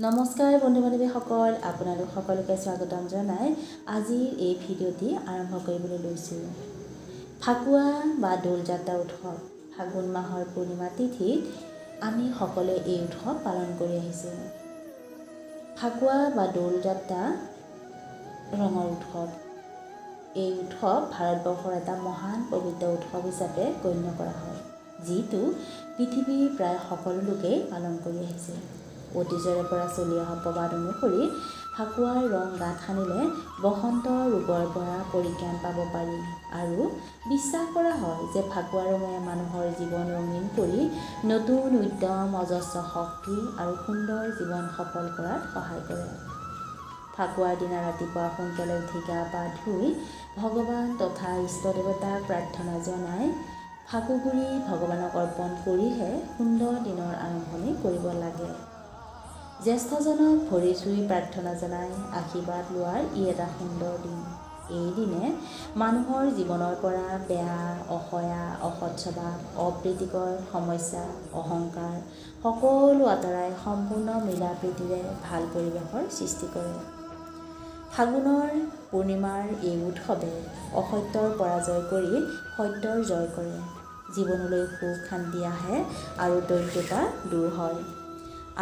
নমস্কাৰ বন্ধু বান্ধৱীসকল, আপোনালোক সকলোকে স্বাগতম জনাই আজিৰ এই ভিডিঅ'টি আৰম্ভ কৰিবলৈ লৈছোঁ। ফাকুৱা বা দৌলযাত্ৰা উৎসৱ ফাগুন মাহৰ পূৰ্ণিমা তিথিত আমি সকলোৱে এই উৎসৱ পালন কৰি আহিছোঁ। ফাকুৱা বা দৌলযাত্ৰা ৰঙৰ উৎসৱ। এই উৎসৱ ভাৰতবৰ্ষৰ এটা মহান পবিত্ৰ উৎসৱ হিচাপে গণ্য কৰা হয়, যিটো পৃথিৱীৰ প্ৰায় সকলো লোকেই পালন কৰি আহিছে। অতীজৰে পৰা চলি অহা প্ৰবাদ অনুসৰি ফাকুৱাৰ ৰং গাত সানিলে বসন্ত ৰোগৰ পৰা পৰিত্ৰাণ পাব পাৰি আৰু বিশ্বাস কৰা হয় যে ফাকুৱা ৰঙে মানুহৰ জীৱন ৰঙীন কৰি নতুন উদ্যম, অজস্ৰ শক্তি আৰু সুন্দৰ জীৱন সফল কৰাত সহায় কৰে। ফাকুৱাৰ দিনা ৰাতিপুৱা সোনকালে উঠি গা পা ধুই ভগৱান তথা ইষ্ট দেৱতাক প্ৰাৰ্থনা জনাই ফাকুগুৰি ভগৱানক অৰ্পণ কৰিহে সুন্দৰ দিনৰ আৰম্ভণি কৰিব লাগে। জ্যেষ্ঠজনক ভৰি চুই প্ৰাৰ্থনা জনাই আশীৰ্বাদ লোৱাৰ ই এটা সুন্দৰ দিন। এই দিনে মানুহৰ জীৱনৰ পৰা বেয়া, অসহায়, অসৎ স্বভাৱ, অপ্ৰীতিকৰ সমস্যা, অহংকাৰ সকলো আঁতৰাই সম্পূৰ্ণ মিলা প্ৰীতিৰে ভাল পৰিৱেশৰ সৃষ্টি কৰে। ফাগুনৰ পূৰ্ণিমাৰ এই উৎসৱে অসত্যৰ পৰাজয় কৰি সত্যৰ জয় কৰে। জীৱনলৈ সুখ শান্তি আহে আৰু দৰিদ্ৰতা দূৰ হয়।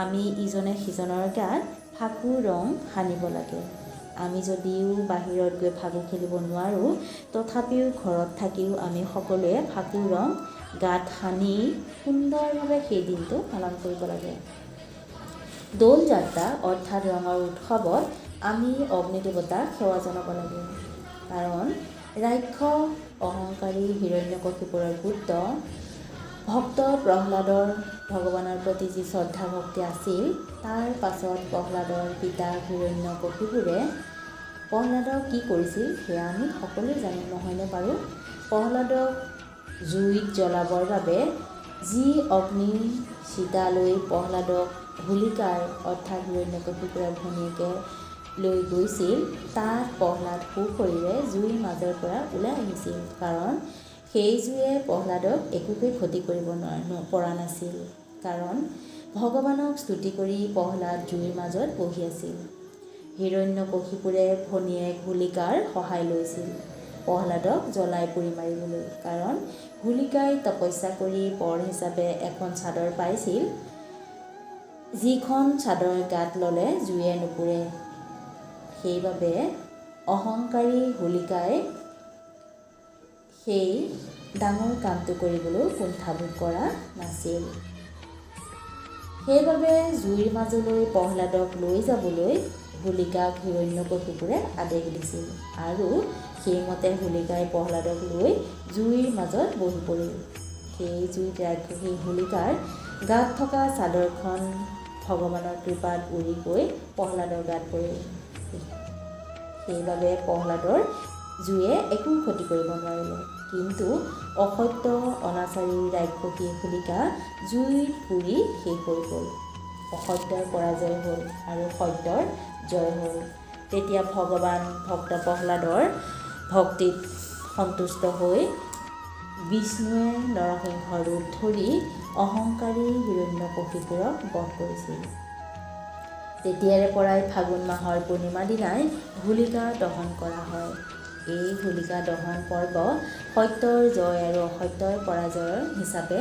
আমি ইজনে সিজনৰ গাত ফাকু ৰং সানিব লাগে। আমি যদিও বাহিৰত গৈ ফাকু খেলিব নোৱাৰোঁ, তথাপিও ঘৰত থাকিও আমি সকলোৱে ফাকু ৰং গাত সানি সুন্দৰভাৱে সেই দিনটো পালন কৰিব লাগে। দৌল যাত্ৰা অৰ্থাৎ ৰঙৰ উৎসৱত আমি অগ্নি দেৱতাক সেৱা জনাব লাগে, কাৰণ ৰাক্ষস অহংকাৰী হিৰণ্যকশিপুৰৰ পুত্ৰ ভক্ত প্ৰহ্লাদৰ ভগৱানৰ প্ৰতি যি শ্ৰদ্ধা ভক্তি আছিল, তাৰ পাছত প্ৰহ্লাদৰ পিতা হিৰণ্যকশিপুৰে প্ৰহ্লাদক কি কৰিছিল সেয়া আমি সকলোৱে জানো, নহয়নে বাৰু? প্ৰহ্লাদক জুইত জ্বলাবৰ বাবে যি অগ্নি চিতালৈ প্ৰহ্লাদক হোলিকাৰ অৰ্থাৎ হিৰণ্যকশিপুৰৰ ভনীয়েকে লৈ গৈছিল, তাত প্ৰহ্লাদ সুশৰীৰে জুইৰ মাজৰ পৰা ওলাই আহিছিল, কাৰণ সেই জুয়ে প্ৰহ্লাদক একোকে ক্ষতি কৰিব পৰা নাছিল, কাৰণ ভগৱানক স্তুতি কৰি প্ৰহ্লাদ জুইৰ মাজত বহি আছিল। হিৰণ্যকশিপুৰে ভনীয়েক হোলিকাৰ সহায় লৈছিল প্ৰহ্লাদক জ্বলাই পুৰি মাৰিবলৈ, কাৰণ হোলিকাই তপস্যা কৰি বৰ হিচাপে এখন চাদৰ পাইছিল, যিখন চাদৰ গাত ল'লে জুয়ে নুপুৰে। সেইবাবে অহংকাৰী হোলিকাই সেই ডাঙৰ কামটো কৰিবলৈ কুণ্ঠাবোধ কৰা নাছিল। সেইবাবে জুইৰ মাজলৈ প্ৰহ্লাদক লৈ যাবলৈ হোলিকাক হিৰণ্যকশিপুৰে আদেশ দিছিল আৰু সেইমতে হোলিকাই প্ৰহ্লাদক লৈ জুইৰ মাজত বহি পৰিল। সেই জুইত ৰাক্ষসী হোলিকাৰ গাত থকা চাদৰখন ভগৱানৰ কৃপাত উৰি গৈ প্ৰহ্লাদৰ গাত পৰিল। সেইবাবে প্ৰহ্লাদৰ জুয়ে একো ক্ষতি কৰিব নোৱাৰিলে, কিন্তু অসত্য অনাচাৰী ৰাক্ষসী হোলিকা জুইত পুৰি শেষ হৈ গ'ল। অসত্যৰ পৰাজয় হ'ল আৰু সত্যৰ জয় হ'ল। তেতিয়া ভগৱান ভক্ত প্ৰহ্লাদৰ ভক্তিত সন্তুষ্ট হৈ বিষ্ণুৱে নৰসিংহ ৰূপ ধৰি অহংকাৰী হিৰণ্যকশিপুৰক বধ কৰিছিল। তেতিয়াৰে পৰাই ফাগুন মাহৰ পূৰ্ণিমা দিনাই হোলিকা দহন কৰা হয়। এই হোলিকা দহন পৰ্ব সত্যৰ জয় আৰু অসত্যৰ পৰাজয়ৰ হিচাপে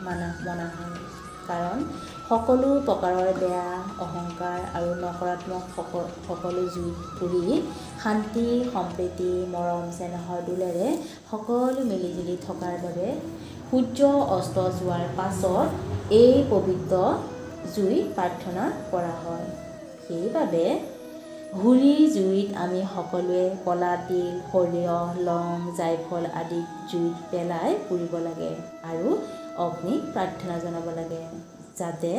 মনা হয়, কাৰণ সকলো প্ৰকাৰৰ বেয়া, অহংকাৰ আৰু নকাৰাত্মক সকলো জুইত পুৰি শান্তি, সম্প্ৰীতি, মৰম চেনেহৰ দোলেৰে সকলো মিলিজুলি থকাৰ বাবে সূৰ্য অস্ত যোৱাৰ পাছত এই পবিত্ৰ জুই প্ৰাৰ্থনা কৰা হয়। সেইবাবে হোলীৰ জুইত আমি সকলোৱে ক'লা তিল, সৰিয়হ, লং, জায়ফল আদি জুইত পেলাই পুৰিব লাগে আৰু অগ্নিক প্ৰাৰ্থনা জনাব লাগে, যাতে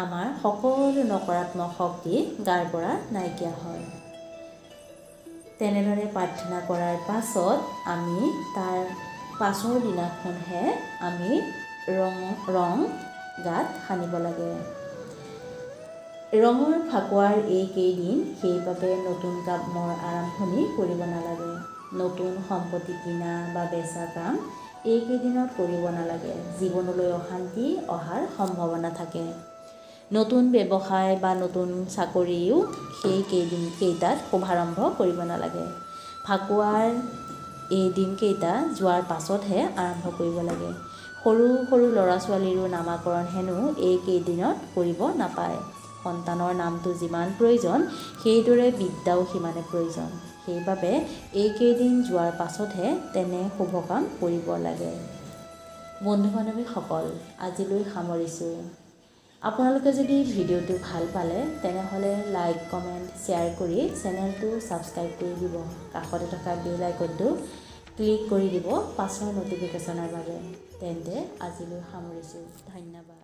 আমাৰ সকলো নকাৰাত্মক শক্তি গাৰ পৰা নাইকিয়া হয়। তেনেদৰে প্ৰাৰ্থনা কৰাৰ পাছত আমি তাৰ পাছৰ দিনাখনহে আমি ৰং গাত সানিব লাগে। ৰঙৰ ফাকুৱাৰ এইকেইদিন সেইবাবে নতুন কামৰ আৰম্ভণি কৰিব নালাগে। নতুন সম্পত্তি কিনা বা বেচা কাম এইকেইদিনত কৰিব নালাগে। জীৱনলৈ অশান্তি অহাৰ সম্ভাৱনা থাকে। নতুন ব্যৱসায় বা নতুন চাকৰিও সেই কেইটাত শুভাৰম্ভ কৰিব নালাগে। ফাকুৱাৰ এই দিনকেইটা যোৱাৰ পাছতহে আৰম্ভ কৰিব লাগে। সৰু সৰু ল'ৰা ছোৱালীৰো নামাকৰণ হেনো এই কেইদিনত কৰিব নাপায়। সন্তানৰ নামটো যিমান প্ৰয়োজন, সেইদৰে বিদ্যাও সিমানে প্ৰয়োজন। সেইবাবে এইকেইদিন যোৱাৰ পাছতহে তেনে শুভ কাম কৰিব লাগে। বন্ধু বান্ধৱীসকল, আজিলৈ সামৰিছোঁ। আপোনালোকে যদি ভিডিঅ'টো ভাল পালে তেনেহ'লে লাইক, কমেণ্ট, শ্বেয়াৰ কৰি চেনেলটো ছাবস্ক্ৰাইব কৰি দিব। কাষতে থকা বেল আইকনটো ক্লিক কৰি দিব পাছৰ ন'টিফিকেশ্যনৰ বাবে। তেন্তে আজিলৈ সামৰিছোঁ, ধন্যবাদ।